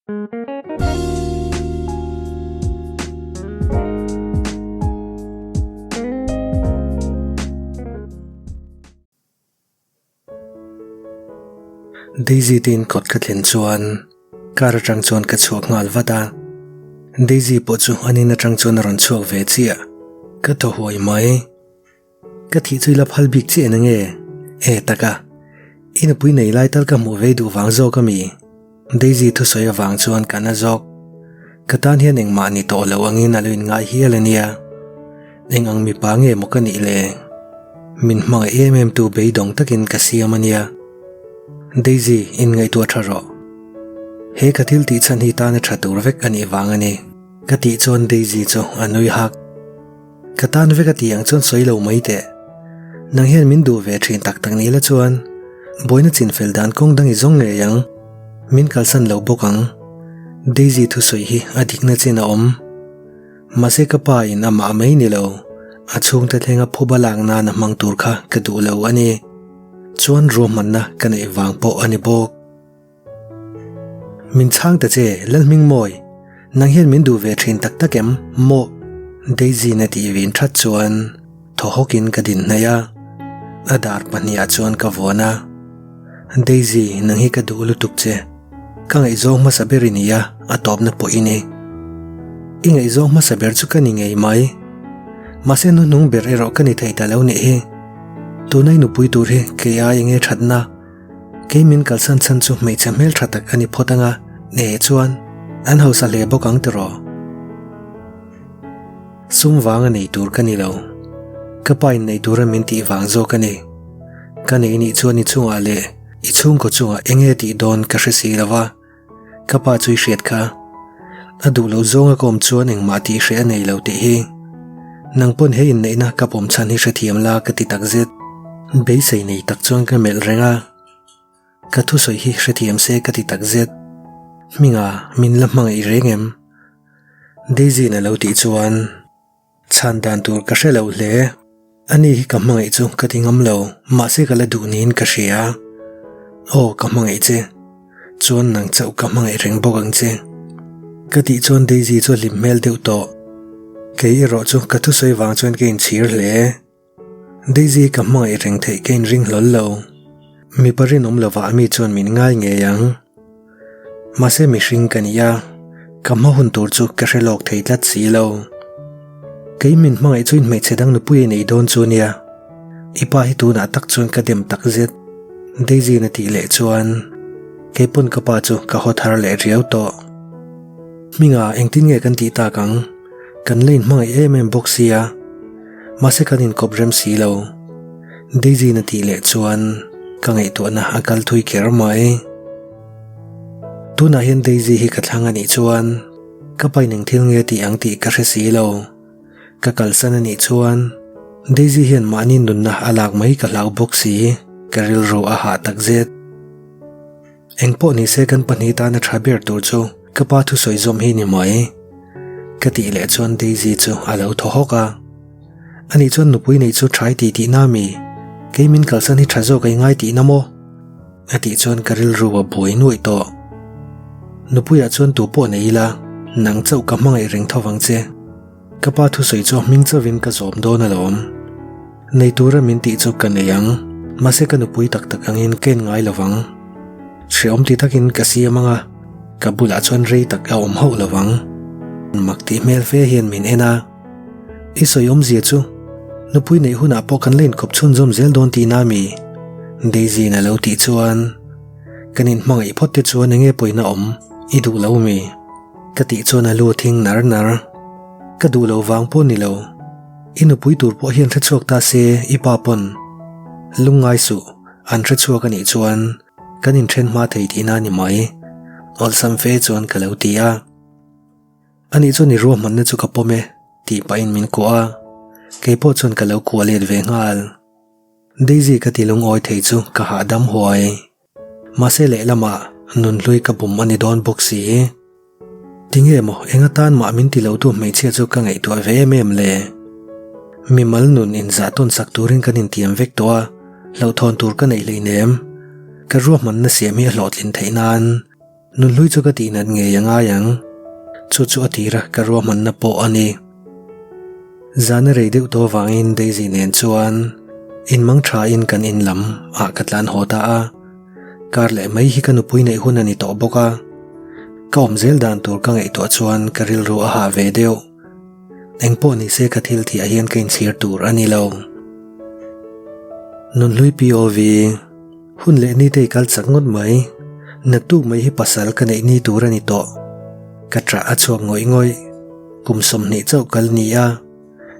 Daisy te in kawt ka thlen chuan car atang chuan ka chhuak nghal vat a, Daisy pawh chu an in atang chuan a rawn chhuak ve chiah, ka thaw huai mai. Ka thih chu i la phal bik chiah eng nge? E taka, i nupui nei lai tal ka hmuh vei duh vang zawk a mi? Daisy thusawi avang chuan ka na zawk. Ka tan hian engmah ni tawh lo angin a lo inngai hial a nia. Eng ang mipa nge maw ka nih le? Min hmangaih em em tu beidawng takin ka siam a nia. Daisy, inngaihtuah tha rawh. He ka thil tih chhan hi tana tha tur vek a nih vang a ni. Ka tih chuan Daisy chu a nui hak. Ka tan vek a tih ang chuan sawi lo mai teh. Nang hian min duh ve thin tak tak ni la chuan buaina chinfel dan kawng dang i zawng ngei ang. Min kalsan lo bawk ang. Daisy thusawi hi a dikna chin a awm. Mahse ka pa in amah mai ni lo, a chhungte thlenga phuba lak nan a hmang tur kha ka duh lo a ni. Chuan ruahmanna ka neih vang pawh a ni bawk. Min chhang ta che, Lalhmingmawi, nang hian min duh ve thin tak tak em? Maw? Daisy na tih vin that chuan thaw hawkin ka din hnaih a, a dar pahniha chuan ka vuan a. Daisy, nang hi ka duh lutuk che. Ka ngaihzawng hmasa ber i ni a, a tawpna pawh i ni. I ngaihzawng hmasa ber chu ka ni ngei mai. Mahse hnuhnung ber erawh ka ni thei ta lo nih hi. Tuna i nupui tur hi kei ai enge thatna? Kei min kalsan chhan chu hmeichhe hmel tha tak a ni phawt anga, e chuan an hausa hle bawk ang tiraw? Sum vanga nei tur ka ni lo. Ka pa in nei tura min tih vang zawk a ni. Ka nei nih chuan i chungah leh i chhungkaw chungah eng nge tih dawn ka hre si lo va, ka pa chu i hriat kha. A duh loh zawnga ka awm chuan engmah tih hreh a nei lo tih hi. Nang pawn he inneihna ka pawm chhan hi hrethiam la ka ti takzet. Beisei nei tak chuan ka melh reng a, ka thusawi hi hrethiam se ka ti takzet. Hminga min la hmangaih reng em? Daisy-in a lo tih chuan. Chhan dan tur ka hre lo hle. Ani hi ka hmangaih chu ka ti ngam lo, mahse ka la duh niin ka hria. Aw, ka hmangaih che. Chuan nang chauh ka hmangaih reng bawk ang che. Ka tih chuan Daisy chu a hlim hmel deuh tawh. Kei erawh chu ka thusawi vang chuan ka inchhir hle. Daisy ka hmangaih reng theih ka inring hlawl lo. Mipa rinawm lovah mi chuan min ngai ngei ang. Mahse mihring ka ni a, ka hma hun tur chu ka hre lawk thei tlat si lo. Kei min hmangaih chu in hmeichhe dang nupui a nei dawn chu nia. I pa hi tunah tak chuan ka dem tak zet. Daisy na tih leh chuan kei pawn ka pa chu ka haw thar leh riau tawh. Hminga engtin nge kan tih tak ang? Kan la inhmangaih em em bawk sia, mahse kan inkawp rem si lo. Daisy na tih leh chuan ka ngaihtuahna a kal thui kher mai. Tunah hian Daisy hi ka thlang a nih chuan ka pain eng thil nge tih ang tih ka hre si lo. Ka kalsan a nih chuan Daisy hian mahni nunna a lak mai ka hlau bawk si, ka rilru a hah takzet. Engpawh ni se kan pahnih tana tha ber tur chu ka pa thusawi zawm hi ni mai. Ka tih leh chuan Daisy chu a lo thaw hawk a. Ani chuan nupui neih chu tha i ti tihna mi? Kei min kalsan hi tha zawk ei ngai tihna maw? A tih chuan ka rilru a buai nuaih tawh. Nupuiah chuan tu pawh nei ila, nang chauh ka hmangaih reng tho vang che. Ka pa thusawi chu hming chauhin ka zawm dawn alawm. Nei tura min tih chu ka nei ang, mahse ka nupui tak tak angin ka en ngai lovang. Hreawm ti takin ka siam ang a, ka bulah chuan rei tak a awm hauh lovang. Mak tih hmel fe hian min en a, I sawi awmzia chu nupui neih hunah pawh kan la inkawp chhunzawm zel dawn tihna a mi? Daisy-in a lo tih chuan kan inhmangaih phawt te chuan enge pawina awm i duh lo mi? Ka tih chuan a lu thing nar nar. Ka duh lo vang pawh ni lo. I nupui tur pawh hian hre chhuak ta se i pa pawn. Lungngai suh, an hre chhuak a nih chuan kan inthen hma thei tihna a ni mai. Awlsam fe chuan ka lo ti a. Ani chuan i ruahmanna chu ka pawm e tih pahin min kuah a, keipawh chuan ka lo kuah let ve nghal. Daisy ka ti lungawi thei chu ka hahdam huai. Mahse lehlamah nunhlui ka bum a ni dawn bawk si. Tinge maw eng atan mah min ti lotu hmeichhia chu ka ngaihtuah ve em em le? Mimal nun inzah tawn sak turin kan intiam vek tawh a, hlauhthawn tur ka neih hleinem. Ka ruahmanna siam hi a hlawhtlin theih nan. Nunhlui chu ka tihnat ngei a ngai ang. Chu chu a tira ka ruahmanna pawh a ni. Zana rei deuh tawh avangin Daisy nen chuan inmang thain kan in lam ah ka tlan haw ta a. Kar leh mai hi ka nupui neih hun a ni tawh bawk a. Ka awm zel dan tur ka ngaihtuah chuan ka rilru a hah ve deuh. Engpawh ni se ka thil tihah hian ka inchhir tur a ni lo. Nunhlui POV. Hun leh ni te i kal chak ngawt mai. Naktuk mai hi pasal ka neih ni tur a ni tawh. Ka ṭah a chhuak ngawih ngawih. Kum 20 chauh kal ni a.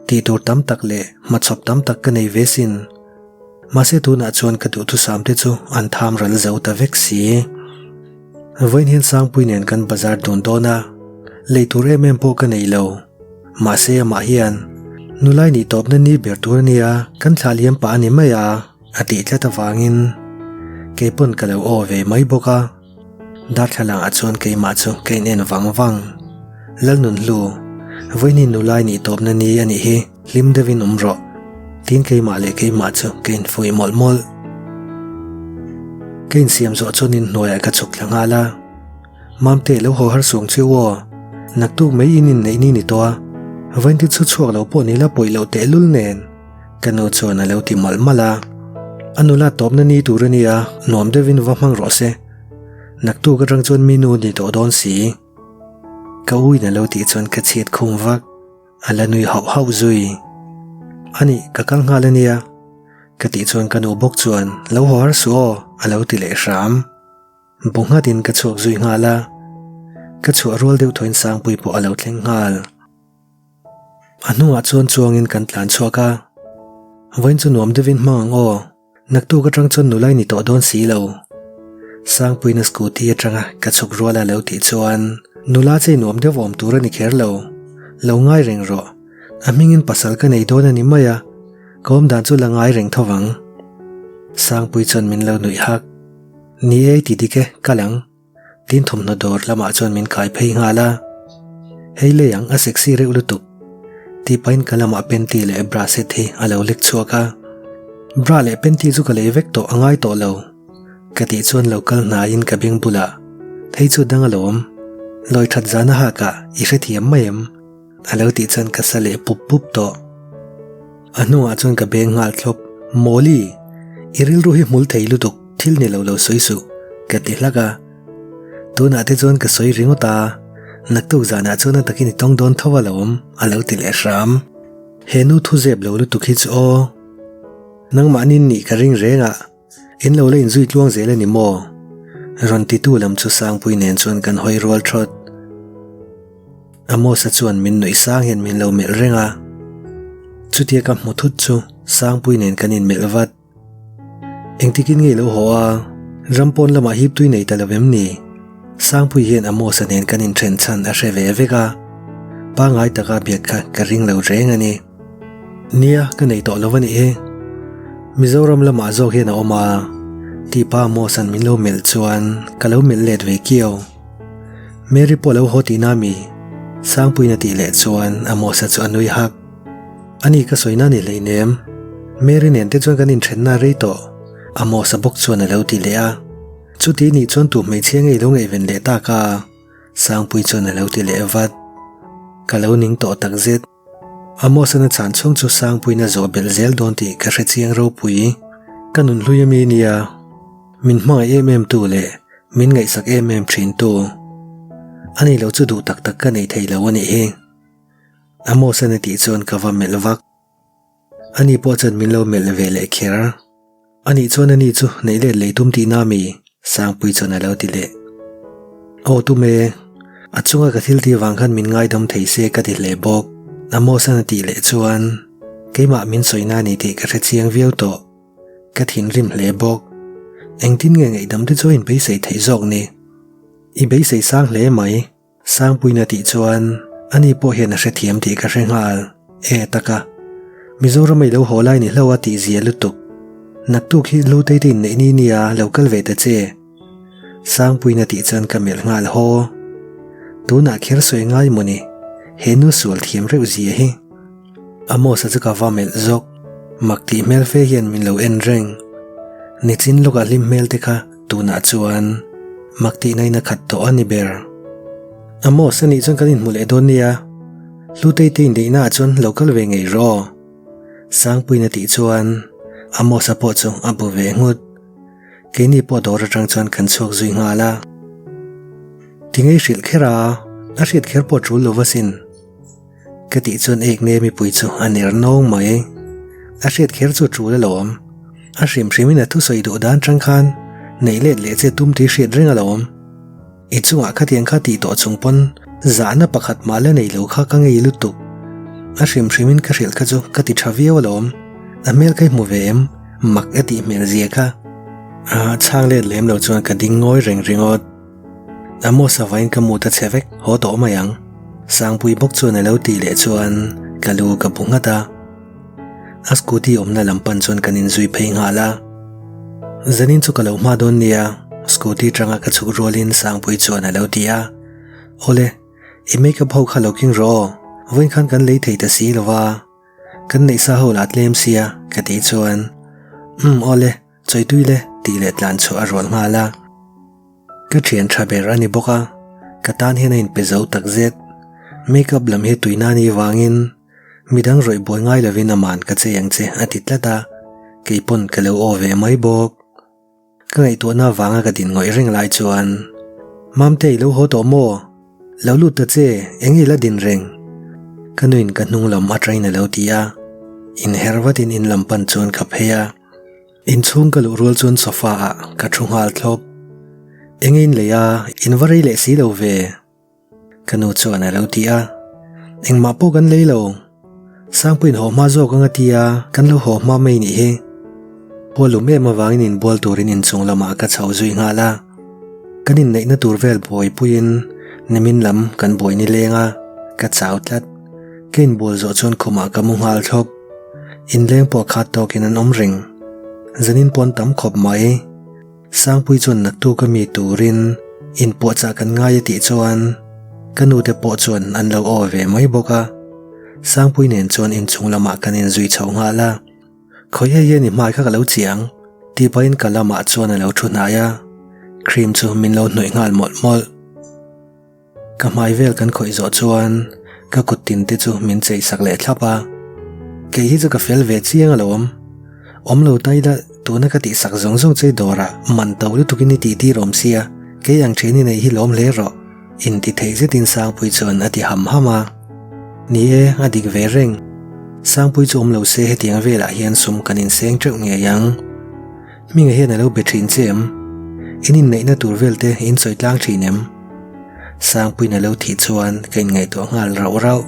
Tih tur tam tak leh hmachhawp tam tak ka nei ve sin. Mahse tunah chuan ka duhthusam te chu an tham ral zo ta vek si. Vawiin hian Sangpui nen kan bazar dun dawn a, lei tur em em pawh ka nei lo. Mahse amah hian nulai nih tawpna ni ber tur a nia, kan thlah liam pah a ni mai a, a tih tlat avangin keipawn ka lo aw ve mai bawk a. Darthlalang ah chuan keimah chu ka in en vang vang. Lalnunhlu, vawiin hi nulai nih tawpna ni a nih hi. Hlim deuhin awm rawh, tiin keimah leh keimah chu ka infuih mawlh mawlh. Ka insiam zawh chuan inhnuaiah ka chhuk thla nghal a, Mamte lo haw har suang chiu aw, naktuk mai in inneih ni ni tawh a, vainti chu chhuak lo pawh ni la pawih loh tehlul nen, ka nu chuan a lo ti malh malh a. A nula tawpna ni tur a nia, nuam deuhin va hmang rawh se, naktuk atang chuan mi nu ni tawh dawn si, ka u in a lo tih chuan ka chhiat khum vak. A la nui hauh hauh zui. Ani, ka kal nghal a nia. Ka tih chuan ka nu bawk chuan lo haw har suh aw, a lo ti leh hram. Bu nghatin ka chhuak zui nghal a. Ka chhuah rual deuh thuin Sangpui pawh a lo thleng nghal. A hnungah chuan chuangin kan tlan chhuak a. Vawiin chu nuam deuhin hmang ang aw. Naktuk atang chuan nulai ni tawh dawn si lo. Sangpuina scooty atanga ka chhuk rual a lo tih chuan nula chei nuam deuh awm tur a ni kher lo. Lo ngai reng rawh. A hmingin pasal ka nei dawn a ni mai a, ka awm dan chu la ngai reng tho vang. Sangpui chuan min lo nuih hak. Ni e i ti dik e, kal ang. Tin thawmhnaw dawr lamah chuan min kai phei nghal a, Hei lei ang a sexy reuh lutuk tih pahin ka lamah panty leh bra set hi a lo lek chhuak a, Bra leh panty chu ka lei vek tawh a ngai tawh lo ka tih chuan lo kal hnaiin ka beng bulah Hei chu dang alawm, lawi that zan a hak ah i hrethiam mai em? A lo tih chuan ka sa leh pup pup tawh. A hnungah chuan ka beng nghal thlawp, Mawli! I rilru hi hmul thei lutuk, thil ni lo lo sawi suh, ka ti hlak a. Tunah te chuan ka sawi ringawt a, naktuk zanah chuan a takin i tawng dawn tho alawm, a lo ti leh hram. He nu thu zep lo lutuk hi chu aw. Nangmahni nih ka ring reng a. In lo la inzui tluang zel a ni maw? Rawn titu lam chu Sangpui nen chuan kan hawi rual thawt. Amos-a chuan min nuih sang hian min lo melh reng a. Chutia ka hmu thut chu Sangpui nen kan inmelh vat. Engtikin nge lo haw a? Ram pawn lamah hip tui nei ta lo em ni? Sangpui hian Amos-a nen kan inthen chhan a hre ve vek a. Pangngai taka biak kha ka ring lo reng a ni. Nia, ka nei tawh lo a nih hi. Mizoram lamah zawk hian a awm a, tih pa Amos-a'n min lo melh chuan ka lo melh let ve kiau. Mary pawh lo haw tihna mi? Sangpuiin a tih leh chuan Amos-a chu a nui hak. Ani ka sawina ni hleinem. Mary nen te chuan kan inthenna rei tawh, Amos-a bawk chuan a lo ti leh a. Chuti nih chuan tu hmeichhia ngei lo ngaihven leh tak a? Sangpui chuan a lo ti leh vat. Ka lo ning tawh takzet. Amos-an a chhan chhung chu Sangpuiin a zawh belh zel dawn tih ka hre chiang ropui. Ka nun hlui ami nia, min hmangaih em em tu leh min ngaihsak em em thin tu. Ani lo chu duh tak tak ka nei thei lo a nih hi. Amos-an a tih chuan ka va melh vak. Ani pawh chuan min lo melh ve leh kher. Anih chuan ani chu neih let lei tum tihna mi? Sangpui chuan a lo ti leh. Aw tum e, a chunga ka thil tih vang khan min ngaidam thei se ka ti hle bawk. Amos-an a tih leh chuan keimah min sawina a ni tih ka hre chiang viau tawh. Ka thinrim hle bawk. Engtin nge ngaihdam te chu a inbeisei theih zawk ni? I beisei sang hle mai. Sangpuina tih chuan ani pawh hian a hrethiam tih ka hre nghal. E taka. Mizoram a i lo haw lai ni hlauh a tih zia lutuk. Naktuk hi Lutei te inneih ni nia lo kal ve ta che. Sangpuina tih chuan ka melh nghal haw. Tunah kher sawi ngai maw ni? He nu sual thiam reuh zia hi. Amos-a chu ka va melh zawk. Mak tih hmel fe hian min lo en reng. Nichin lawkah hlim hmel te kha tunah chuan. Mak tihna in a khat tawh a ni ber. Amos, anih chuan kan inhmu leh dawn nia. Hlutei te inneihna ah chuan lo kal ve ngei rawh. Sangpuiin a tih chuan Amos-a pawh chu a bu ve nghut. Keini pawh dawr atang chuan kan chhuak zui nghal a. Tingei hrilh kher a, a hriat kher pawh tul lo va sin. Ka tih chuan ek nge mipui chu a ner nawng mai. A hriat kher chu tul alawm. A hrim hrimin a thusawi duh dan tang khan neih let leh che tum tih hriat reng alawm. I chungah khatiang kha tih tawh chung pawn zahna pakhat mah la nei lo kha ka ngei lutuk. A hrim hrimin ka hrilh kha chu ka ti tha viau alawm. A hmel kha i hmu ve em? Mak a tih hmel zia kha. A chhang let lem lo chuan ka ding ngawi reng ringawt. Amos avain ka mut a chhe vek, haw tawh mai ang. Sangpui bawk chuan a lo tih leh chuan ka lu ka bu nghat a. A scooty awmna lam pan chuan kan inzui phei nghal a. Zanin chu ka lo hma dawn nia, scooty tanga ka chhuk rualin Sangpui chuan a lo ti a. Awle, i makeup ho kha lo keng rawh aw, vawiin khan kan lei thei ta si lo va, kan neih sa ho lah tlem sia, ka tih chuan, Umm awle, Chawitui le tih leh tlan chhuah a rual nghal a. Ka thian tha ber a ni bawk a, ka tan hian a inpe zo tak zet. Makeup lam hi tuina a nih vangin midang rawih buai ngai lovin aman ka chei ang che a ti tlat a, kei pawn ka lo aw ve mai bawk. Ka ngaihtuahna avanga ka din ngawih reng lai chuan, Mamte i lo haw tawh maw? Lo lut ta che, eng i la din reng? Ka nuin ka hnung lam atangin a lo ti a, inher vatin in lam pan chuan ka phei a. Inchhung ka luh rual chuan sofa ah ka thu nghal thlawp. Eng in lei a, in va rei leh si lo ve. Ka nu chuan a lo ti a. Engmah pawh kan lei lo. Sangpuiin haw hma zawk anga ti a, kan lo haw hma mai nih hi. Pualum em avangin inbual turin inchung lamah ka chho zui nghal a. Kan inneihna tur vel buaipuiin nimin lam kan buai nileng a, ka chau tlat. Ka inbual zawh chuan khumah ka mu nghal thlawp. Inleng pawh khat tawkin an awm reng. Zanin pawn tam khawp mai. Sangpui chuan naktuk a mi turin inpuahchah kan ngai a tih chuan ka nute pawh chuan an lo aw ve mai bawk a. Sangpui nen chuan inchung lamah kan inzui chho nghal a. Khawi hei hian i hmai kha ka lo chiang tih pahin ka lamah chuan a lo thu hnai a. Cream chu min lo hnawih nghal mawlh mawlh. Ka hmai vel kan khawih zawh chuan ka kut tin te chu min chei sak leh thlap a, kei hi chu ka fel ve chiang alawm. Awm lo ta ila tuna ka tih sak zawng zawng che dawrah man to lutukin i tih tir awm sia, kei ang thian i nei hi lawm hle rawh, inti thei zetin Sangpui chuan a ti ham ham a. Ni e, a dik ve reng. Sangpui chu awm lo se hetiang velah hian sum kan inseng teuh ngei ang. Hminga hian a lo be thin che em? In inneihna tur vel te in sawi tlang thin em? Sangpuiin a lo thih chuan ka inngaihtuah nghal rauh rauh.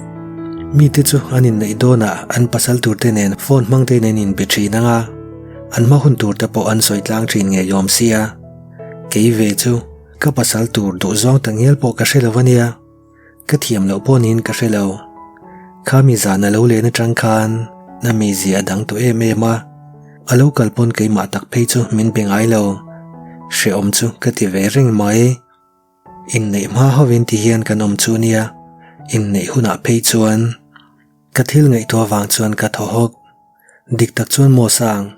Mite chu an inneih dawnah an pasal tur te nen phone hmang tein an inbe thin ang a, an hma hun tur te pawh an sawi tlang thin ngei awm sia. Kei ve chu ka pasal tur duhzawng ta ngial pawh ka hre lo a nia. Ka thiam loh pawh niin ka hre lo. Kha mi zan a lo len atang khan a mizia a dang tawh em em a, a lo kal pawn keimah tak phei chu min be ngai lo. Hrehawm chu ka ti ve reng mai. Inneih hma hovin ti hian kan awm chu nia, inneih hunah phei chuan ka thil ngaihtuah vang chuan ka thaw hawk. Dik tak chuan maw Sang,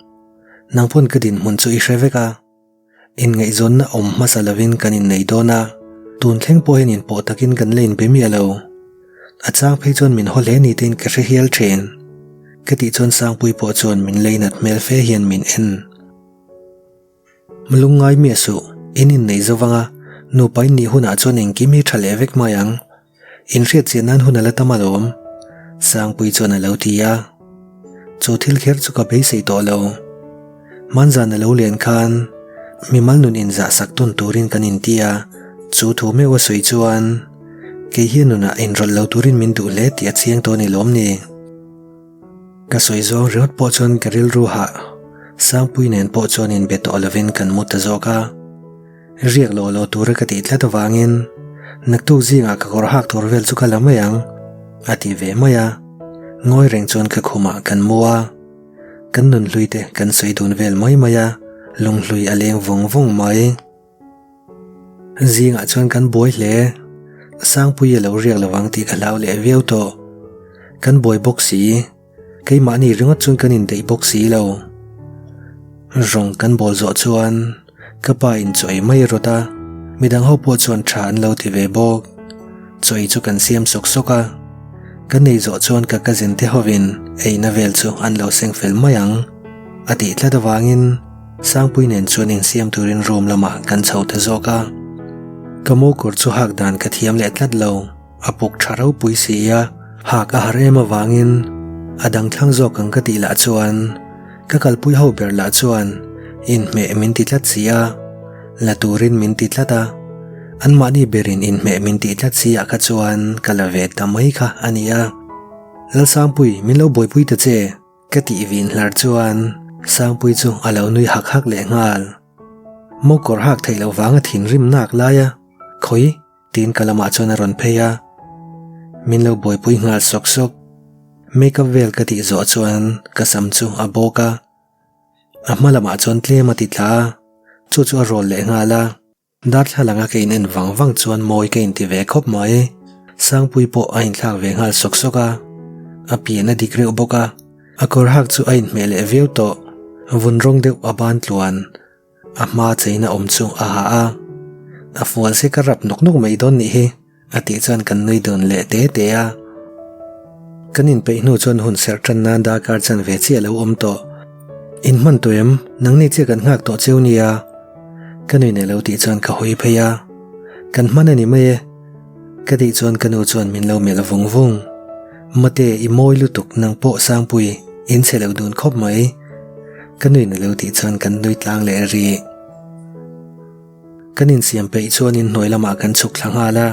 nang pawn ka dinhmun chu i hre vek a. Inngaihzawnna awm hmasa lovin kan innei dawn a, tun thleng pawh hian inpawh takin kan la inbe miah lo. A chang phei chuan min haw hle ni tein ka hre hial thin. Ka tih chuan Sangpui pawh chuan min leinat hmel fe hian min en. Lungngai miah suh, in innei zo vang a, nupa in nih hunah chuan engkim hi tha leh vek mai ang. Inhriat chian nan hun a la tam alawm, Sangpui chuan a lo ti a. Chu thil kher chu ka beisei tawh lo. Hmanzan a lo len khan mimal nun inzah sak tawn turin kan inti a, chu thu meuh a sawi chuan kei hian nunah inrawlh lo turin min duh hle tih a chiang tawh a ni lawm ni? Ka sawi zawng ringawt pawh chuan ka rilru hah Sangpui nen pawh chuan inbe tawh lovin kan mu ta zawk a. Riak lo lo tura ka tih tlat avangin naktuk zingah ka kawr hak tur vel chu ka la mai ang, a ti ve mai a. Ngawi reng chuan ka khumah kan mu a, kan nunhlui te kan sawi dun vel mai mai a, lunghlui a leng vawng vawng mai. Zingah chuan kan buai hle, Sangpui a lo riak lovang tih ka hlau leh viau tawh. Kan buai bawk si. Keimahni ringawt chuan kan indaih bawk si lo. Rawng kan bawl zawh chuan ka pa in chaw ei mai a rawt a, Midang ho pawh chuan tha an lo ti ve bawk. Chaw ei chu kan siam sawk sawk a. Kan ei zawh chuan ka cousin te hovin eina vel chu an lo seng fel mai ang a tih tlat avangin Sangpui nen chuan insiam turin room lamah kan chho ta zawk a. Ka mo kawr chu hak dan ka thiam leh tlat lo. A puk tha ropui si a, hak a har em avangin a dang thlang zawk ang ka tih lah chuan ka kalpui ho ber lah chuan inhmeh min ti tlat si a, la turin min ti tlat a, anmahni berin inhmeh min tih tlat si ah kha chuan ka la ve ta mai kha a ni a. Lalsangpui min lo buaipui ta che. Ka tih vin hlar chuan Sangpui chu a lo nui hak hak leh nghal. Mo kawr hak theih loh vanga thinrim nak lai a, khawi Tiin ka lamah chuan a rawn phei a, min lo buaipui nghal sawk sawk. Makeup vel ka tih zawh chuan ka sam chu a bawk a, a hma lamah chuan tlem a ti tla a, chu chu a rawl leh nghal a. Darthlalanga ka in en vang vang chuan mawi ka inti ve khawp mai. Sangpui pawh a inthlak ve nghal sawk sawk a, a pian a dik reuh bawk a, a kawr hak chu a inhmeh leh viau tawh. Vun rawng deuh a ban tluan. A hma cheina awm chu a ha a, a fual se ka rap nawk nawk mai dawn nih hi a tih chuan kan nui dun leh te te a. Kan inpeih hnu chuan hun serh tan nan darkar chan ve chiah lo awm tawh. In hman tawh em? Nangni chiah kan nghak tawh cheu nia. Ka nui nei lo tih chuan ka hawi phei a, kan hman a ni mai e. Ka tih chuan ka nu chuan min lo melh vung vung. Mate i mawi lutuk nang pawh Sangpui in chhe lo dun khawp mai. Ka nui na lo tih chuan kan nui tlang leh rih. Kan insiam peih chuan inhnuai lamah kan chhuk thla nghal a,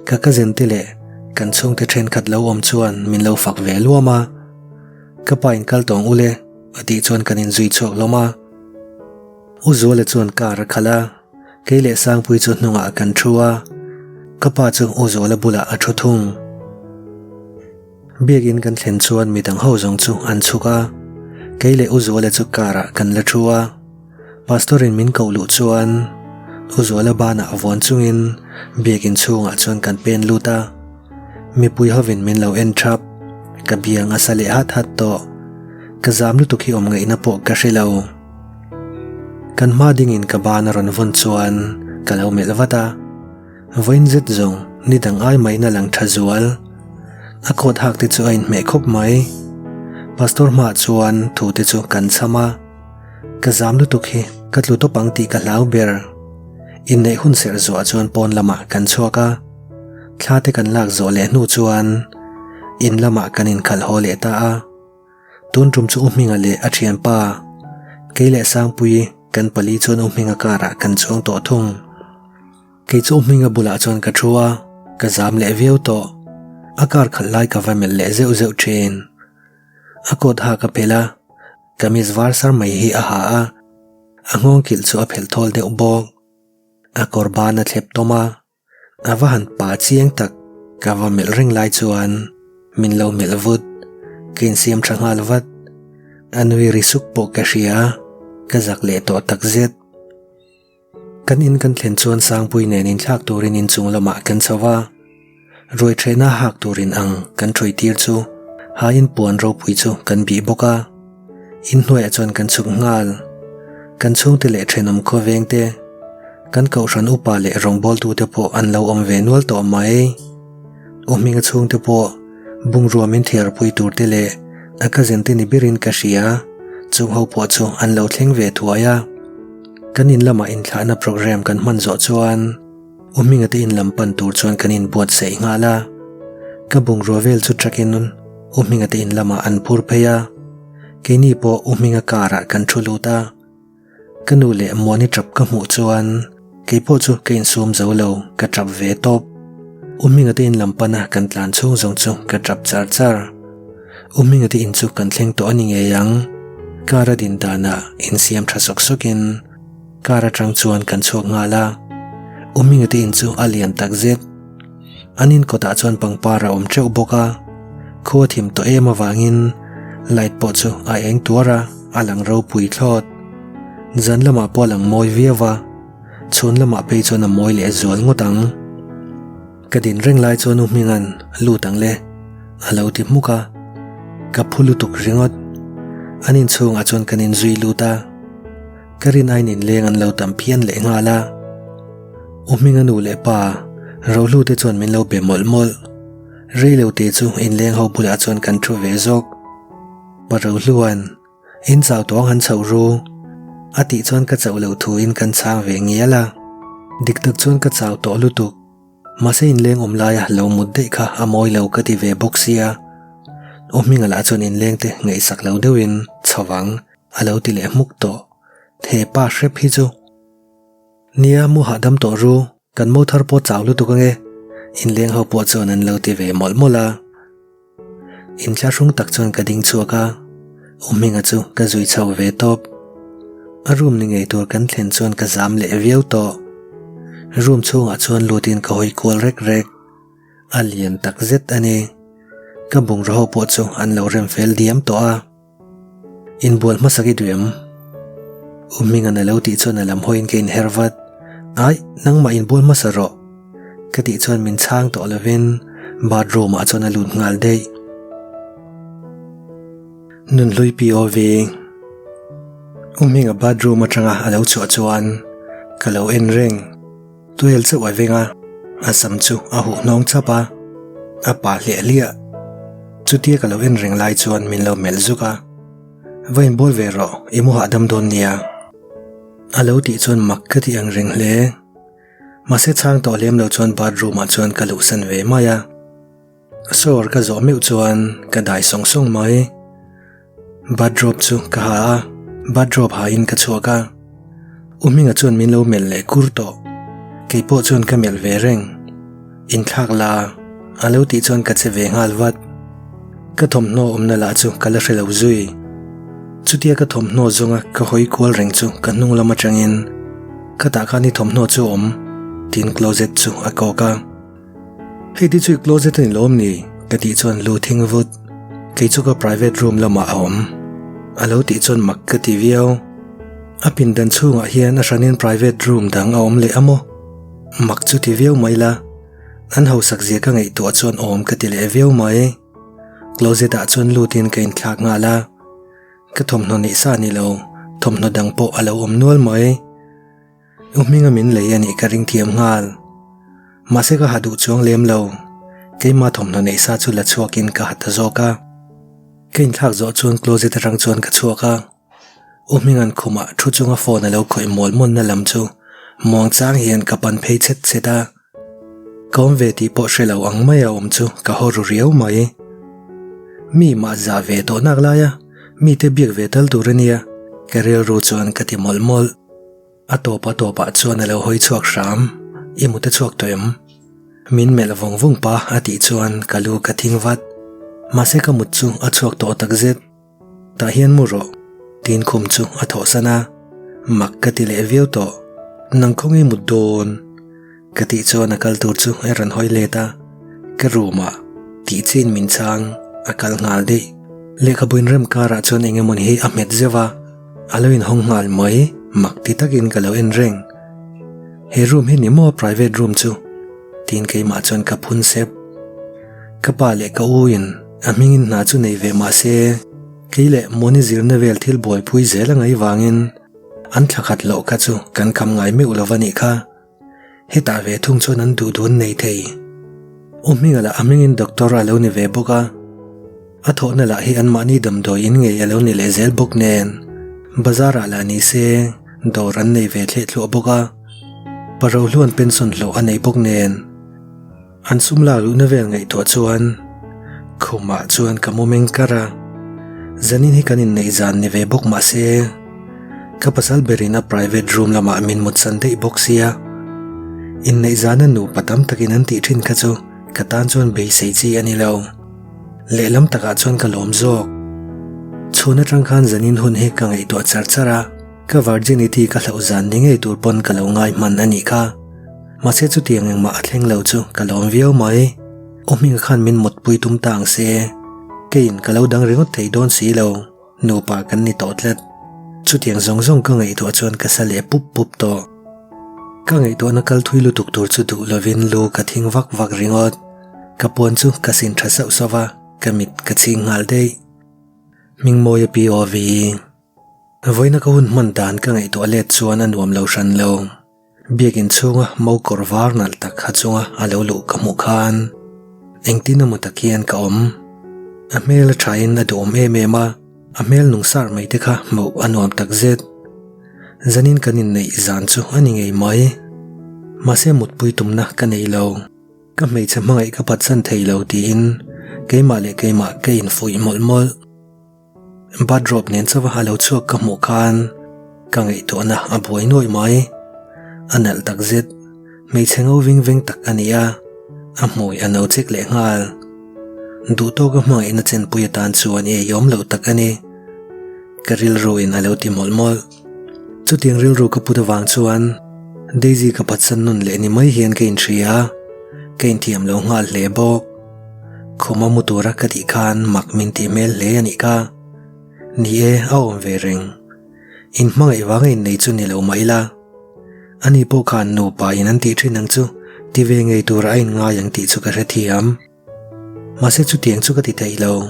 ka cousin te leh kan chhungte thenkhat lo awm chuan min lo fak ve luam a. Ka pa in kal tawng ule a tih chuan kan inzui chhuak hlawm a. U Zuala chuan car a khalh a. Kei leh Sangpui chu hnungah kan thu a, ka pa chu U Zuala bulah a thu thung. Biakin kan thlen chuan midang ho zawng chu an chhuk a, kei leh U Zuala chu car ah kan la thu a. Pastor in min koh luh chuan U Zuala banah vawn chungin biakin chhungah chuan kan pen lut a. Mipui hovin min lo en thap, ka biang a sa leh hat hat tawh. Ka zam lutuk hi awm ngaihna pawh ka hre lo. Kan hma dingin ka ban a rawn vawn chuan ka lo melh vat a, vawiin zet zawng ni dang ai maina lang tha zual. A coat hak te chu a inhmeh khawp mai. Pastor hmaah chuan thu te chu kan chham a, ka zam lutuk hi ka tlu tawp ang tih ka hlau ber. Inneih hun serh zuah chuan pawn lamah kan chhuak a, thla te kan lak zawh leh hnu chuan in lamah kan inkhalh haw leh ta a. Tun tum chu U Hminga leh a thianpa kei leh Sangpui kan pali chuan U Hminga karah kan chuang tawh thung. Kei chu U Hminga bulah chuan ka thu a, ka zam leh viau tawh. A kar khalh lai ka va melh leh zeuh zeuh thin. A coat hak a phelh a, kamis var sar mai hi a ha a, a nghawng kilh chu a phelh thawl deuh bawk. A kawr ban a thlep tawm a. A va han pa chiang tak, ka va melh reng lai chuan min lo melh vut, ka insiam tha nghal vat. A nui ri suk pawh ka hria, ka zak leh tawh tak zet. Kan in kan thlen chuan Sangpui nen inthlak turin inchung lamah kan chho va, ruai thehna hak turin ang kan ṭhawi tir chu haiin puan ropui chu kan bih bawk a. Inhnuaiah chuan kan chhuk nghal. Kan chhungte leh thenawm khawveng te, kan kohhran upa leh rawngbawltute pawh an lo awm ve nual tawh mai. U Hminga chhungte pawh bungrua min thiarpui tur te leh a cousin te ni berin ka hria, chung ho pawh chu an lo thleng ve thuai a. Kan in lamah inthlahna programme kan hman zawh chuan U Hminga te in lam pan tur chuan kan inbuatsaih nghal a. Ka bungrua vel chu truck-in U Hminga te in lamah an phur phei a. Keini pawh U Hminga car-ah kan thu lut a. Ka nu leh Muani tap ka hmuh chuan keipawh chu ka insum zo lo, ka tap ve tawp. U Hminga te in lam pana kan tlan chhung zawng chu ka tap char char. U Hminga te in chu kan thleng tawh a ni ngei ang. Car a din danah insiam tha sawk sawkin car atang chuan kan chhuak nghal a. U Hminga te in chu a lian tak zet. An in kawtah chuan pangpar a awm teuh bawk a, khua thim tawh em avangin light pawh chu a eng tuar a, a lang ropui thlawt. Zan lamah pawh a lang mawi viau a, chhun lamah phei chuan a mawi leh zual ngawt ang. Ka din reng lai chuan U Hminga'n lut ang le a lo ti hmuk a, ka phu lutuk ringawt. An inchhungah chuan kan inzui lut a. Ka rin ain inleng an lo tam phian leh nghal a. U Hminga nu leh pa Rohlu te chuan min lo be mawlh mawlh. Rei lo te chu inleng ho bulah chuan kan thu ve zawk. Pa Rohlua'n, In chau tawng han chhoh ru. A tih chuan ka chauh loh thuin kan chhang ve ngial a. Dik tak chuan ka chau tawh lutuk. Mahse inleng awm laia lo mut daih kha a mawi lo ka ti ve bawk sia. U Hminga lah chuan inleng te ngaihsak lo deuhin chho vang a lo ti leh hmuk tawh. He pa hrep hi chu. Nia mu hahdam tawh ru, kan mo thar pawh chau lutuk ange. Inleng ho pawh chuan an lo ti ve mawlh mawlh a. Inthlahrung tak chuan ka ding chhuak a, U Hminga chu ka zui chho ve tawp. A room ni ngei tur kan thlen chuan ka zam leh viau tawh. Room chhungah chuan lutin ka hawi kual rek rek. A lian tak zet a ni. Ka bungraw ho pawh chu an lo rem fel diam tawh a. Inbual hmasak i duh em? U Hminga'n a lo tih chuan a lam hawiin ka inher vat. Ai, nangmah inbual hmasa rawh. Ka tih chuan min chhang tawh lovin bathroom ah chuan a lut nghal daih. Nunhlui POV U Hminga bathroom atanga a lo chhuah chuan ka lo en reng. Tuel chauh a veng a, a sam chu a huh hnawng chap a, a pa hliah hliah. Chutia ka lo en reng lai chuan min lo melh zuk a, Va inbual ve rawh, i mu hahdam dawn nia. A lo tih chuan mak ka ti ang reng hle. Mahse chhang tawh lem lo chuan bathroom ah chuan ka luhsan ve mai a. Shower ka zawh meuh chuan ka dai sawng sawng mai. Bathrobe chu ka ha a, bathrobe ha in ka chhuak a. U Hminga chuan min lo melh leh kur tawh. Kei pawh chuan ka melh ve reng. Inthlak la, a lo tih chuan ka che ve nghal vat. Ka thawmhnaw awmna lah chu ka la hre lo zui. Chutia ka thawmhnaw zawnga ka hawi kual reng chu ka hnung lam atangin ka tah khan i thawmhnaw chu awm tiin closet chu a kawk a. Hei ti chu i closet a ni lawm ni? Ka tih chuan lu thing vut. Kei chu ka private room lamah a awm. A lo tih chuan mak ka ti viau. A pindan chhungah hian a hranin private room dang a awm leh a maw? Mak chu ti viau mai la. An hausak zia ka ngaihtuah chuan awm ka ti leh viau mai. Closet ah chuan lutin ka inthlak nghal a. Ka thawmhnaw neih sa ni lo, thawmhnaw dang pawh a lo awm nual mai. U Hminga min lei a nih ka ring thiam nghal. Mahse ka ha duh chuang lem lo. Keima thawmhnaw neih sa chu la chhuakin ka ha ta zawk a. Ka inthlak zawh chuan closet atang chuan ka chhuak a. U Hminga'n khumah thu chunga phone a lo khawih mual mualna lam chu muangchang hian ka pan phei chhet chhet a. Ka awm ve tih pawh hre lo ang mai a awm chu ka haw ru riau mai. Mi mah zah ve tawh nak lai a, mite biak ve tal tur a nia, ka rilru chuan ka ti mawlh mawlh. A tawp a tawpah chuan a lo hawi chhuak hram, I mut a chhuak tawh em? Min melh vawng vawng pa a tih chuan ka lu ka thing vat. Mahse ka mut chu a chhuak tawh takzet. Tah hian mu rawh, tiin khum chu a thawhsan a. Mak ka ti leh viau tawh, nang khawnge mut dawn? Ka tih chuan a kal tur chu a rawn hawi let a, ka room ah tih chin min chhang a kal nghal daih. Lehkhabu inrem karah chuan eng emawni hi a hmet zeuh a, a lo inhawng nghal mai, mak ti takin ka lo en reng. He room hi ni maw private room chu? Tiin keimah chuan ka phun sep. Ka pa leh ka u in a hmingin hna chu nei ve mah se, kei leh Moni zirna vel thil buaipui zel a ngaih vangin an thla khat loh kha chu kan kham ngai meuh lo va nih kha. Hetah ve thung chuan an duh dun nei thei. U Hminga lah a hmingin doctor a lo ni ve bawk a. A thawhna lah hi anmahni damdawi in ngei a lo ni leh zel bawk nen. Bazar ah lah ni se dawr an nei ve thleh thluah bawk a. Pa Rohluan pension hlawh a nei bawk nen. An sum lak luhna vel ngaihtuah chuan khumah chuan ka mu meng kar a, zanin hi kan inneih zan ni ve bawk mah se ka pasal berin a private room lamah min mutsan daih bawk sia. Inneih zana nupa tam takin an tih thin kha chu ka tan chuan beisei chi a ni lo. Lehlam takah chuan ka lawm zawk. Chhun atang khan zanin hun hi ka ngaihtuah char char a, ka virginity ka hlauh zan ni ngei tur pawn ka lo ngai hman a nih kha. Mahse chutiang engmah a thleng lo chu ka lawm viau mai. Aw Hminga khan min mutpui tum ta ang se. Keiin ka lo dang ringawt thei dawn si lo, nupa kan ni tawh tlat. Chutiang zawng zawng ka ngaihtuah chuan ka sa leh pup pup tawh. Ka ngaihtuahna kal thui lutuk tur chu duh lovin lu ka thing vak vak ringawt. Ka puan chu ka sin tha sauh sauh va, ka mit ka chhing nghal daih. Hmingmawia POV. Vawiina ka hun hman dan ka ngaihtuah let chuan a nuam lo hran lo. Biakin chhunga mo kawr var nalh tak ha chunga a lo luh ka hmuh khan engtin emaw tak hian ka awm. A hmel a thain a duhawm em em a, a hmel nung sar mai te kha hmuh a nuam tak zet. Zanin kan inneih zan chu a ni ngei mai. Mahse mutpui tumna ka nei lo. Ka hmeichhe hmangaih ka phatsan thei lo tiin keimah leh keimah ka infuih mawlh mawlh. Bathrobe nen chauha a lo chhuak ka hmuh khan ka ngaihtuahna a buai nuaih mai. A nalh tak zet, hmeichhe ngo ving veng tak a ni a, a hmui a no chek leh nghal. Duh tawka hmangaihna chenpui atan chuan i eiawm loh tak a ni. Ka rilru in a lo ti mawlh mawlh. Chutiang rilru ka put avang chuan Daisy ka phatsan nun leh ni mai hian ka inhria a, ka inthiam lo nghal hle bawk. Khuma mu tura ka tih khan mak min tih hmel hle a nih kha. Ni e, a awm ve reng. In hmangaih vanga innei chu ni lo mah ila. Ani pawh khan nupa in an tih thin ang chu ti ve ngei tura a inngai ang tih chu ka hrethiam. Mahse chutiang chu ka ti thei lo.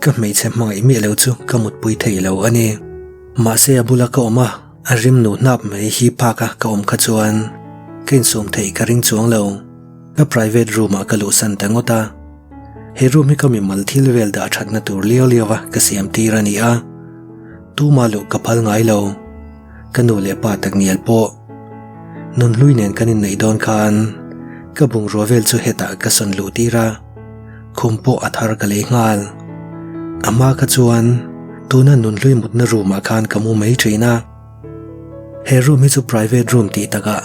Ka hmeichhe hmangaih miah lo chu ka mutpui thei lo a ni. Mahse a bula ka awm a, a rim nu hnap mai hi phak a ka awm kha chuan ka insum theih ka ring chuang lo. Ka private room ah ka luhsan ta ngawt a. He room hi ka mimal thil vel dah thatna tur liau liau a ka siam tir a ni a. Tuma luh ka phal ngai lo. Ka nu leh pa takngial pawh Nunhlui nen kan inneih dawn khan ka bungrua vel chu hetah ka sawn luh tir a, khum pawh a thar ka lei nghal. A hma kha chuan tuna Nunhlui mutna room ah khan ka mu mai thin a. He room hi chu private room tih takah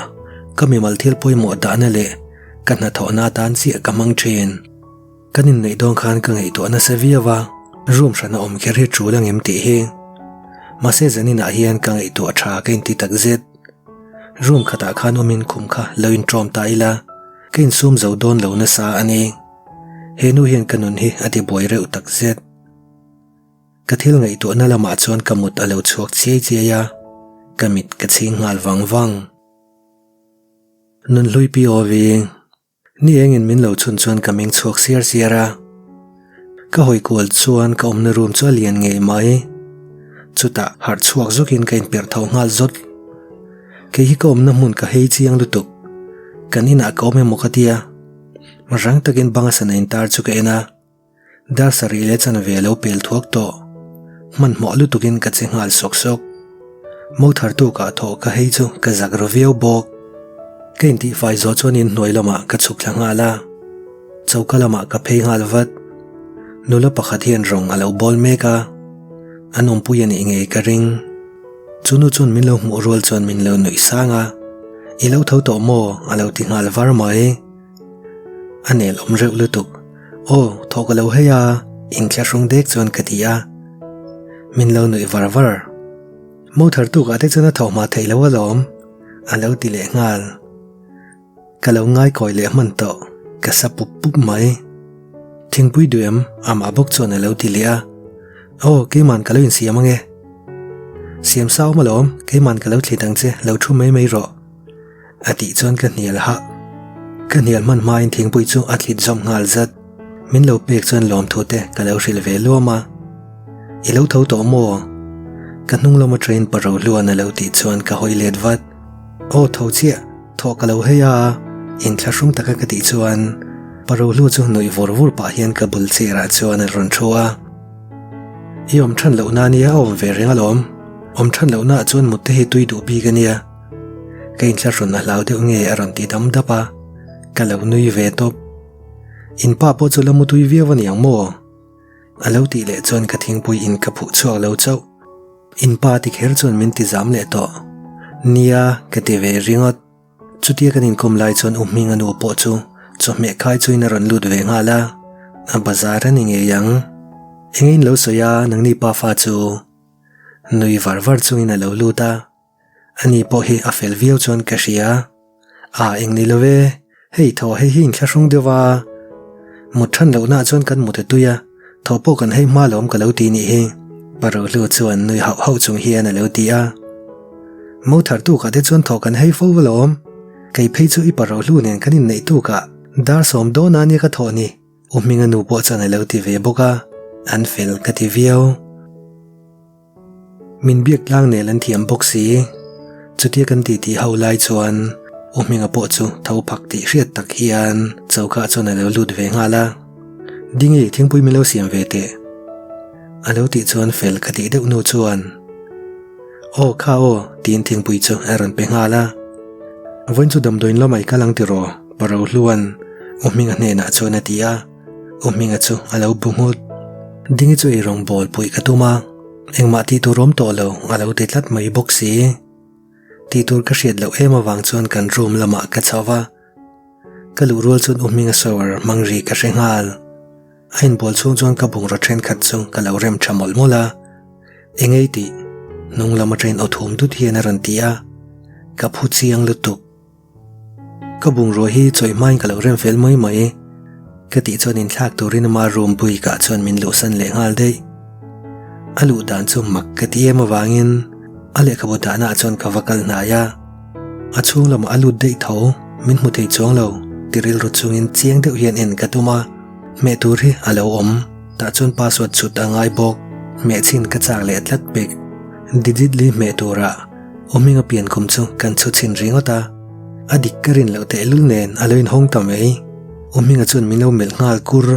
ka mimal thil pawimawh dahna leh ka hnathawhna atan chiah ka hmang thin. Kan inneih dawn khan ka ngaihtuah nasa viau a, room hran a awm kher hi tul angem tih hi. Mahse zaninah hian ka ngaihtuah tha ka inti tak zet. Room khatah khan awmin khum kha lo inṭawm ta ila, ka insum zo dawn lo nasa a ni. He nu hian ka nun hi a ti buai reuh tak zet. Ka thil ngaihtuahna lamah chuan ka mut a lo chhuak chiai chiai a, ka mit ka chhing nghal vang vang. Nunhlui POV. Ni engin min lo chhun chuan ka meng chhuak siar siar a, ka hawi kual chuan ka awmna room chu a lian ngei mai. Chutah harh chhuak zawkin ka inperh tho nghal zawt. Kei hi ka awmna hmun ka hei chiang lutuk. Kan inah ka awm emaw ka tia. Rang takin banga sana intar chu ka en a. Dar sarih leh chanve a lo pel thuak tawh. Hmanhmawh lutukin ka che nghal sawk sawk. Mo thar tukah thawh ka hei chu ka zak ru viau bawk. Ka intihfai zawh chuan inhnuai lamah ka chhuk thla nghal a. Choka lamah ka phei nghal vat. Nula pakhat hian rawng a lo bawl mek a. An awmpui a nih ngei ka ring. Chu nu chuan min lo hmuh rual chuan min lo nuih sang a. I lo tho tawh maw? a lo ti nghal var mai. A nel awm reuh lutuk. Aw, thaw ka lo hei a, inthlahrung dek chuan ka ti a. Min lo nuih var var. Mo thar tukah te chuan a thaw hma theih lo alawm, a lo ti leh nghal. Ka lo ngaikawi leh hman tawh, ka sa pup pup mai. Thingpui duh em? Amah bawk chuan a lo ti leh a. Aw, keiman ka lo insiam ange. Siam sa awm alawm, keiman ka lo thlit ang che, lo thu mai mai rawh. A tih chuan ka hnial hah. Ka hnial hman hmain thingpui chu a thlit zawm nghal zat. Min lo pek chuan lawmthu te ka lo hrilh ve luam a. I lo tho tawh maw? Ka hnung lama train pa Rohluan a lo tih chuan ka hawi let vat. Aw tho chiah, thawh ka lo hei a, inthlahrung taka ka tih chuan pa Rohlu chu nuih vur vur pah hian ka bul chair ah chuan a rawn thu a. I awm than lohna ania a awm ve reng alawm. Awm than lohna ah chuan mut te hi tui duh bik ania. Ka inthlahrun a hlau deuh nge a rawn ti dam dap a, ka lo nui ve tawp. In pa pawh chu la mu tui viau a niang maw? A lo tih leh chuan ka thingpui in ka phuh chhuak lo chauh. In pa ti kher chuan min ti zam leh tawh. Nia, ka ti ve ringawt. Chutia kan inkawm lai chuan U Hminga nu pawh chu chawhmeh khai chuin a rawn lut ve nghal a, a bazar a ni ngei ang. Enge in lo sawi a, nangni pa fa chu? Nui var var chungin a lo lut a. Ani pawh hi a fel viau chuan ka hria. A eng ni lo e, hei thaw hei hi inthlahrung deuh a. Mut than lohna ah chuan kan mut a tui a, thaw pawh kan hei hma lawm ka lo ti nih hi, Parohlu chuan nui hauh hauh chung hian a lo ti a. Mo thar tukah te chuan thaw kan hei fo alawm. Kei phei chu i Parohlu nen kan inneih tukah dar sawm dawn a nia ka thawh ni. U Hminga nu pawh chuan a lo ti ve bawk a, an fel ka ti viau. Min biak tlang nel an thiam bawk si. Chutia kan titi ho lai chuan U Hminga pawh chu tho phak tih hriat tak hian choka chuan a lo lut ve nghal a. Dingi, thingpui min lo siam ve teh. A lo tih chuan fel ka tih deuh nu chuan, Aw kha aw, tiin thingpui chu a rawn pe nghal a. Vawiin chu damdawiin lamah i kal ang tiraw? Pa Rohluan U Hminga hnenah chuan a ti a. U Hminga chu a lo bu nghut. Dingi chu eirawng bawl puih ka tum a. Engmah tih tur awm tawh lo a lo ti tlat mai bawk si. Tih tur ka hriat loh em avang chuan kan room lamah ka chho va. Ka luh rual chuan U Hminga shower hmang ri ka hre nghal. A inbual chhung chuan ka bungraw thenkhat chu ka lo rem tha mawlh mawlh a. Engei tih? Hnung lam atangin aw thum dut hian a rawn ti a. Ka phu chiang lutuk. Ka bungrua hi chawih hmain ka lo rem fel mai mai. Ka tih chuan inthlak turin ama room bikah chuan min luhsan leh nghal daih. A luh dan chu mak ka ti em avangin a lehkhabu dahnaah chuan ka va kal hnai a. A chhung lamah a lut daih tho, min hmu thei chuang lo ti rilru chungin chiang deuh hian en ka tum a. Hmeh tur hi a lo awm, tah chuan password chhut a ngai bawk. Hmeh chhin ka chak leh tlat pek. Digit li hmeh turah U Hminga pian kum chu kan chhu chhin ringawt a, a dik ka rin loh tehlul nen a lo inhawng ta mai. U Hminga chuan min lo melh nghal kur.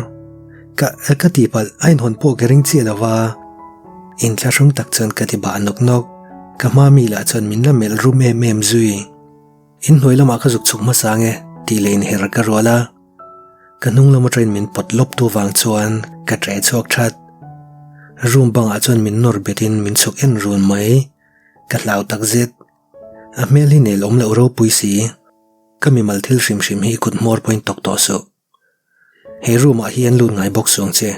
Ka, ka tihpalh a inhawn pawh ka ring chiah lo va. Inthlahrung tak chuan ka ti bah nawk nawk. Ka hma mi lah chuan min la melh rum em em zui. Inhnuai lamah ka zuk chhuk hmasa nge tih leh inher ka rual a. Ka hnung lam atangin min pawt lawp tu vang chuan ka ṭe chhuak that. Room bangah chuan min nawr betin min chhuk en run mai. Ka hlau tak zet. A hmel hi nel awm loh ropui si. Ka mimal thil hrim hrim hi kut hmawr pawhin tawk tawh suh. He room ah hian lut ngai bawk suang che.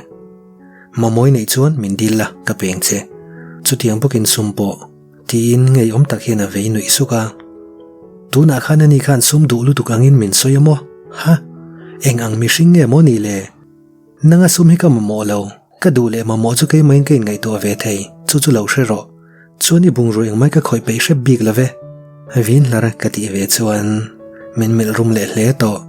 Mamawi neih chuan min dil la ka peng che. Chutiang bawkin sum pawh tiin ngeiawm tak hian a vei nuih suk a. Tunah khan ani khan sum duh lutuk angin min sawi a maw? Ha? Eng ang mihring nge maw ni le? Nanga sum hi ka mamawh lo, ka duh leh mamawh chu keimahin ka inngaihtuah ve thei, chu chu lo hre rawh. Chuan i bungrua engmai ka khawih peih hrep bik lo ve. Vin hlar ka tih ve chuan min melh rum leh hle tawh.